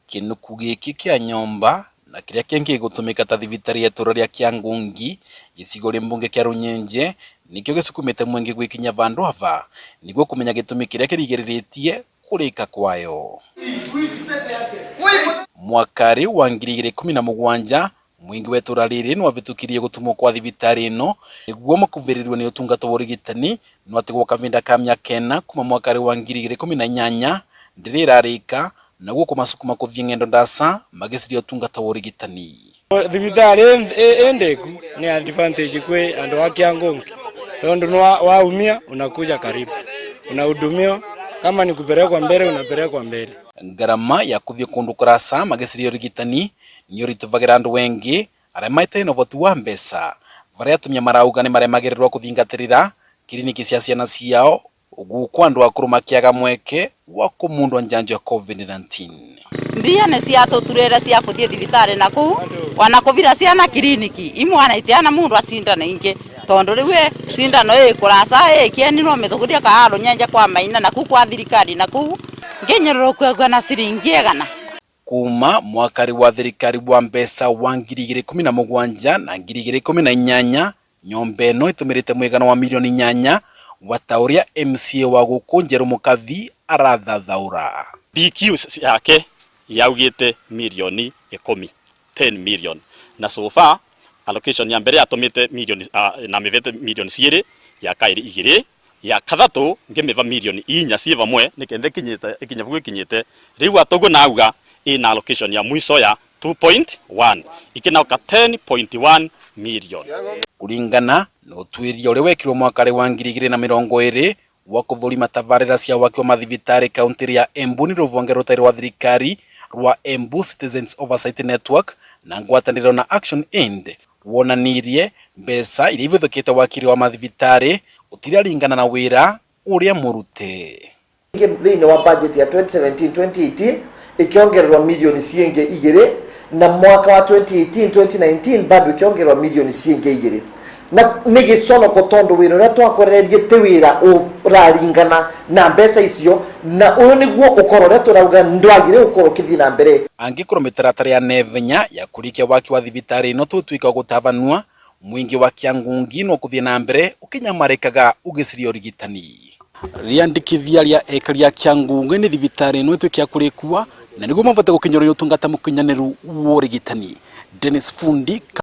Kinuku giki kia nyomba na kiria kingi gigutumika ta thibitari ya itura ria Kiangungi gicigo mbunge kia Runyenje nikio gisukumite mwingi gwikinyia vandu ava niguo kumenya gitumi kiria kirigiriritie kurika kwayo. Mwakari wa 2017 mwingi wa itura riri niwavitukirie gutumwo kwa thibitari ino niguo makuvirirwe ni utungata wa urigitani no atigwo kavinda ka miaka ena kuma mwakari wa 2018 ndiri irarika naguo kumasukuma kuthie ng'endo ndasa magiciria utungata wa urigitani. Thibitari endeku ni advantage kwi andu a Kiangungi tondu waumia unakuja karibu unahudumiwa, kama ni kupelekwa mbele unapelekwa mbele. Ngarama ya kuthie kundu kurasa magiciria urigitani ni urituvagira andu wengi aria maitari na uvoti wa mbeca varia atumia marauga ni maremagirirwa kuthingatirira kiriniki cia ciana ciao guku andu akuru makiaga mweke wa kumundwa njanjo ya COVID-19. Mbia ni ciatuturire cia kuthie thibitari na kuu wana kuvira ciana kiriniki imwana itiana mundu acindana ingi tondu riu cindano ikurasa ikieni no mithuguria ka Runyenje kwa Maina na kuu kwa thirikari na kuu nginyururukagua na ciringi 100. Kuma mwakari wa thirikari wa mbeca wa 2017 na 2018 nyomba ino itumirite mwigana wa milioni 8 wata uria MCA wa guku Njeru Mukavi arathathaura. BQ yake yaugite milioni 10, 10 million, na so far allocation ya mbere yatumite milioni na mivete milioni 2, ya kairi 2, ya kathatu ngimiva milioni 4 ci vamwe nikende kinyite ikinya vugu ikinyite riu atogo nauga ina allocation ya mwiso ya 2.1 ikinauka 10.1 million. Kuringana na utwiria uria wekirwo mwakari wa 2020 wa kuthurima tabarira cia waki wa mathibitari kaunti ya Embu ni ruvonge rutari rwa thirikari rwa Embu Citizens Oversight Network na ngwataniro na Action Aid wonanirie mbeca iria ivithukite wakiri wa mathibitari utiraringana na wira uria murute. Thiini wa budget ya 2017-2018 ikiongererwa milioni ciingi 2, na mwaka wa 2018-2019 bado ikiongererwa milioni ciingi 2, na ni giconoko tondu wira uria twakorererie ti wira uraringana na mbeca icio, na uyu niguo ukoro uria turauga ndwagire gukorwo ukithii na mbere. Angikorwo mitaratara ya nevenya ya kurikia waki wa thibitari ino tutuika gutavanua mwingi wa Kiangungi no kuthie na mbere ukinyamarikaga ugiciria urigitani. Riandikithia ria ekari ya Kiangungi ni thibitari ino ituike ya kurikua na niguo mavote gukinyũrĩria ũtungata mũkinyanĩru wa ũrigitani. Dennis Fundi.